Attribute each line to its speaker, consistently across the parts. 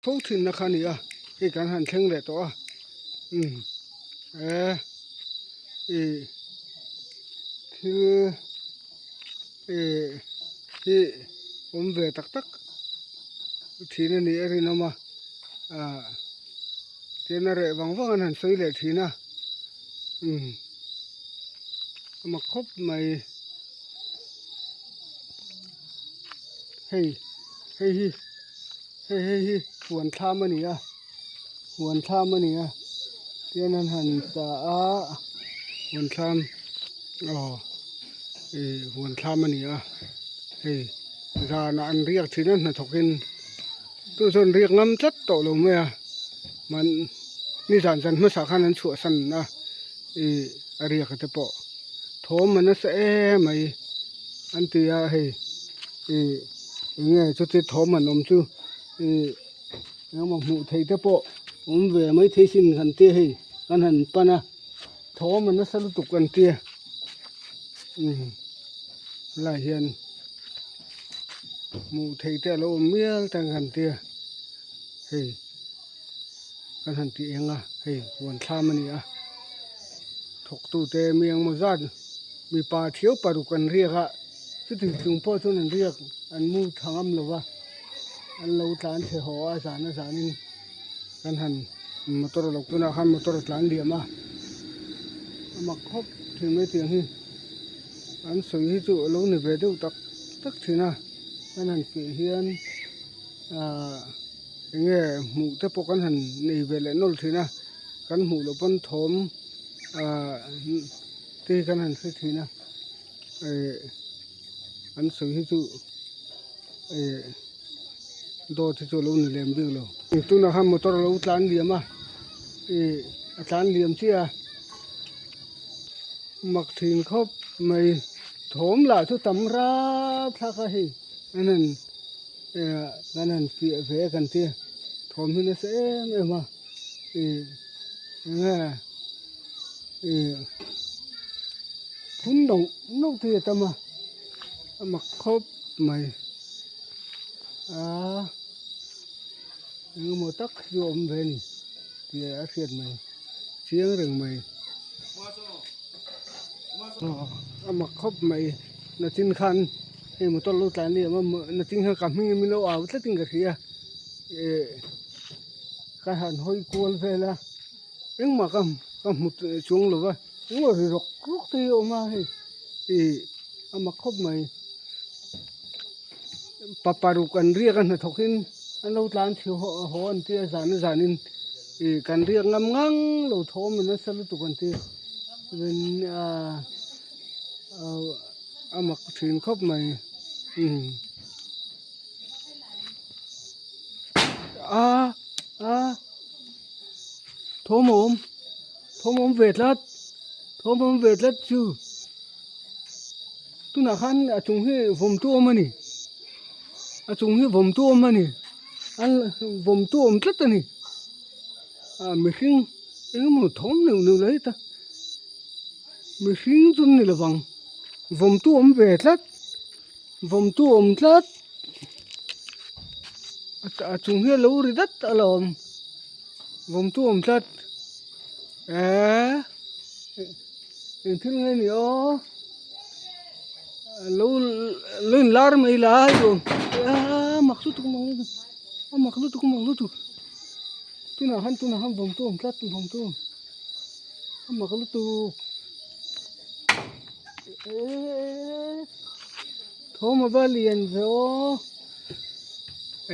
Speaker 1: Tho thinna kha a ni a, hei kan han thleng leh tawh a, umm eh ih thil ih hi awm ve tak tak thin a nih a rinawm a, ah tian a reh vang vang an han sawi leh thin a, umm a mak khawp mai hei hei hi. Hei hei hi huan thlam a ni a huan thlam a ni a tian an han sa a huan thlam aw ih huan thlam a ni a hei zanah an riak thin a hnathawk in chu chuan riak ngam tlat tawh lo mai a man nizan zan hmasa khan an chhuahsan a ih a riak te pawh thawm a nasa em mai an ti a hei ih eng nge chuti thawm han awm chu ih engemaw hmuh theih te pawh awm ve mai thei sin han tia hei kan han pan a thawm a nasa lutuk an tia umm helaiah hian hmuh theih te alo awm mial te ang han tia hei kan han tih eng a hei huan thlam a ni a thawktute mi engemaw zat mipa thiau paruk an riak a chuti chung pawh chuan an riak an mu tha ngam lo va an lo tlan chhe haw a zan a zanin kan han motor lo tunah khan motor a tlan liam a a mak khawp thin mai tiang hi an sawi hi chu a lo ni ve deuh tak tak thin a kan han fiah hian ahh. Eng nge hmuh te pawh kan han nei ve leh nawlh thin a, kan hmuh loh pawn thawm ah te hi kan han hre thin a, eh an sawi hi chu eh dawt hi chu a lo ni lem bik lo. Tunah khan motor a lo tlan liam a, eh a tlan liam chiah a, mak thin khawp mai thawm lah chu tam rap thlak a hei an han. Eh kan han fiah ve kan ti thawm hi nasa em em a ih enge ih phun loh loh te hi a tam a a mak khawp mai ah engemaw tak chu a awm ve a ni tih a hriat mai chiang reng mai a mak khawp mai nachin khan hei motor lo tlan liam a nachin khan ka hming in min lo au tlat in ka hria eh ka han hawi kual vel a engmah ka ka hmu chuang lo va engemaw ri rawk rawk te hi a awm a hei ih a mak khawp mai pa paruk an riak a hnathawk in an lo tlan chhe haw an tia zan a zan in ih kan riak ngam ngang lo thawm a nasa lutuk an tia ah a mak thin khawp mai umm a a thawm a awm thawm a awm ve tlat thawm a awm ve tlat chu. Tunah khan a chung hi vawm tu awm a ni a chung hi vawm tu awm a ni a vawm tu awm tlat a ni ah mihring eng emaw thawm neuh neuh lai ta mihring chu an ni lovang vawm tu awm ve tlat vawm tu awm tlat a chung hi a lo ri dat alawm vawm tu awm tlat eehh. Eng thil nge ni aw lo lo in lar mai lai lo a mak lutuk mak lutuk a mak lutuk mak lutuk tunah khan tunah khan vawm tu awm tlat vawm tu a mak lutuk eee thawm a va lian ve aw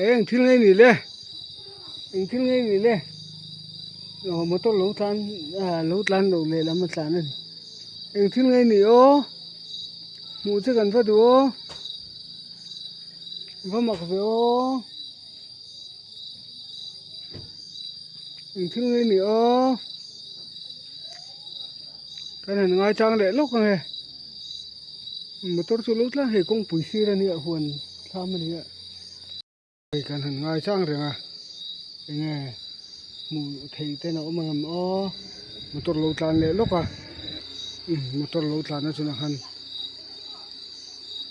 Speaker 1: eng thil nge ni le eng thil nge ni le. Aw motor lo tlan ah lo tlan loh leh lam a tlan a ni eng thil nge ni aw hmuh che kan va duh aw va mak ve aw eng thil nge ni aw kan han ngaichang leh lawk ang e motor chu lo tlan hei kawngpui sir a nia huan thlam a ni a. Hei kan han ngai chang reng a enge hmuh theih ten a awm ang aw motor lo tlan leh lawk a umm motor lo tlan na chunah khan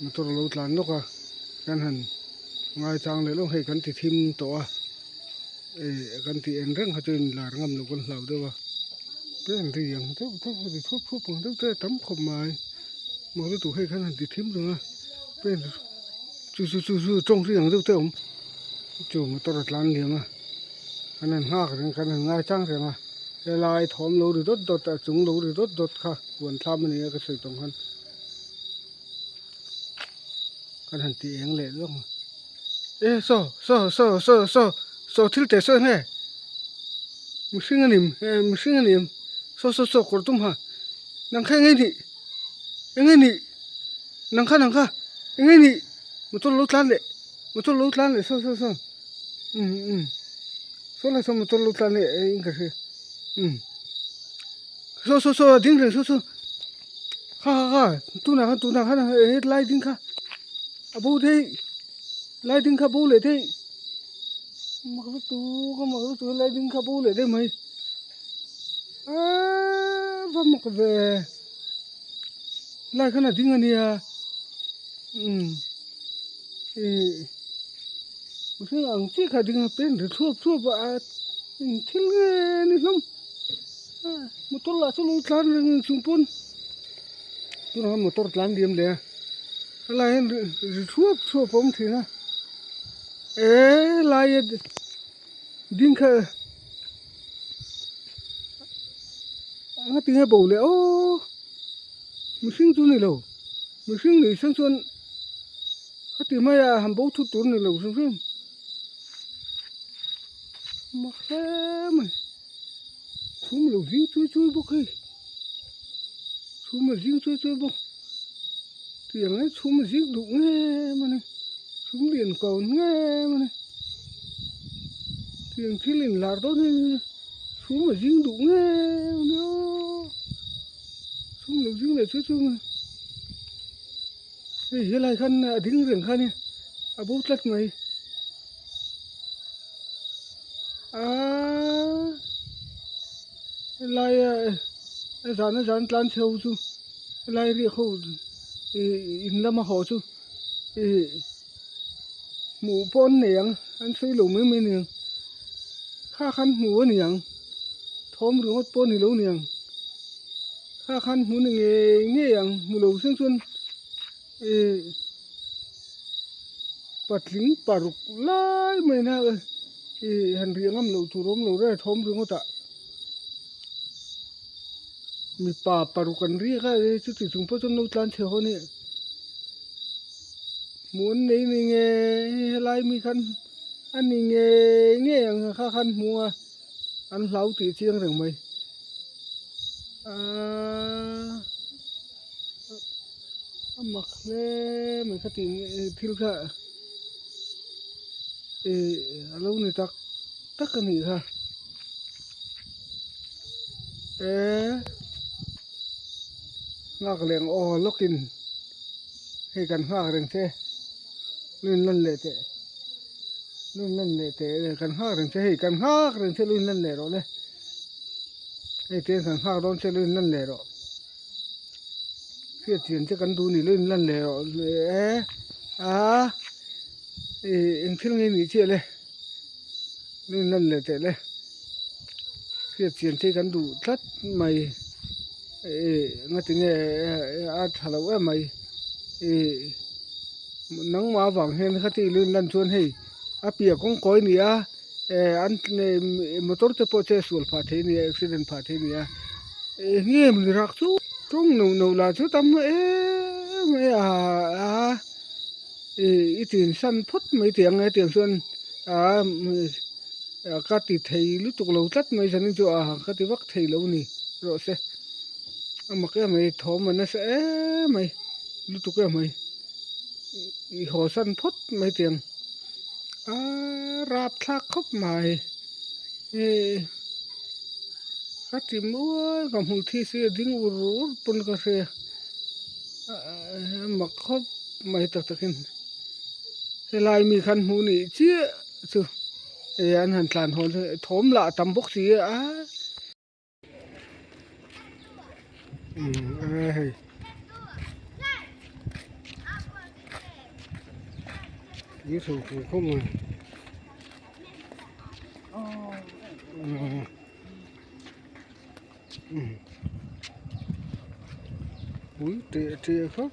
Speaker 1: motor lo tlan lawk a kan han ngai chang leh lawk hei kan ti thim tawh a. Eh kan tih en reng kha chu inlar ngam loh kan hlau deuh a pen ri ang deuh deuh a ri thup thup ang deuh te a tam khawp mai maw lutuk hei khan han ti thim reng a pen chu chu chu chu tawng ri ang deuh te a awm chu motor a tlan liam a kan han nghak reng kan han ngai chang reng a helai thawm lo ri dawt dawt a chung lo ri dawt dawt kha huan thlam a ni a ka sawi tawng khan kan han ti eng leh lawk a. E saw saw saw saw saw saw thil teh saw enge mihring a nim e mihring a nim saw saw saw kawr tum ha nang kha enge nih enge nih nang kha nang kha enge nih motor lo tlan leh motor lo tlan leh saw saw saw um um saw lai saw motor lo tlan leh eng ka hria um saw saw saw a ding reng saw saw kha kha kha tunah khan tunah khan helai ding kha. A bo theih lai ding kha bo leh theih mak lutuk a mak lutuk lai ding kha bo leh daih mai aaa va mak ve lai khan a ding a nia umm ih mihring ang chiah kha a ding a pen ri thuap thuap a eng thil nge ni hlawm motor lah chu lo tlan reng chung pawn. Tunah hian motor tlan diam leh a helai hian ri thuap thuap a awm thin a eh laia ding kha anga tinge bo leh aw mihring chu ni lo mihring nih sang chuan khati maia han bo thut tur ni lo hrim hrim mak hle mai chhum lo zing chui chui bawk hei. Chhum a zing chuai chuai bawk tiang hi chhum a zing duh em a ni chhum lian kau em a ni tiang thil inlar dawn hi chhum a zing duh em a ni aw chhum lo zing leh chuai chuai mai hei helai khan a ding reng kha a nia a bo tlat mai aaa helaia a zan a zan tlan chho chu helai riak ho ih in lama haw chu ih hmuh pawh an nei ang an sawi lo mai mai a ni ang kha khan hmu a ni ang thawm ringawt pawh a ni lo a ni ang kha khan hmu ni ngei ngei ang hmu lo seng chuan ih patling paruk lai mai na ih han riah ngam loh tur awm lo reng a thawm ringawt ah mipa paruk an riak a chuti chung pawh chuan lo tlan chhe haw a ni hmuh an nei ni nge helai mi khan a ni ngei ngei ang kha khan hmu a an hlau tih chiang reng mai aaa. A mak hle mai kha tih thil kha ih a lo ni tak tak a nih kha eh nghak leh ang aw lawkin hei kan nghak reng che luin lan leh teh luin lan leh teh kan nghak reng che hei kan nghak reng che luin lan leh rawh le hei tiang kan nghak dawn che luin lan leh rawh. Hriat chian che kan duh ni lo in lan leh rawh e a ih eng thil nge nih chiah le lo in lan leh teh le hriat chian che kan duh tlat mai ih ngati nge a tha lo em mai ih nangmah avang hian khati lo in lan chuan hei a piah kawng kawi a ni a. Eh an motor te pawh che sual phah thei a nia accident phah thei a nia eng nge mawni rak chu tawng no no lah chu tam em mai a a ih i tin san phawt mai tih ang e tiang chuan a ka ti thei lutuk lo tlat mai zanin chu a ka ti vak thei lo a ni rawh se a mak em mai thawm a nasa em mai lutuk em mai i haw san phawt mai tih ang. A rap thlak khawp mai ih ka ti mual ka hmu thi si a ding ur ur pawn ka hria a mak khawp mai tak takin helai mi khan hmuh nih chiah chu hei an han tlan hawn chu thawm lah a tam bawk si a. Hei thing khawp mai. Ui teh teh khawp.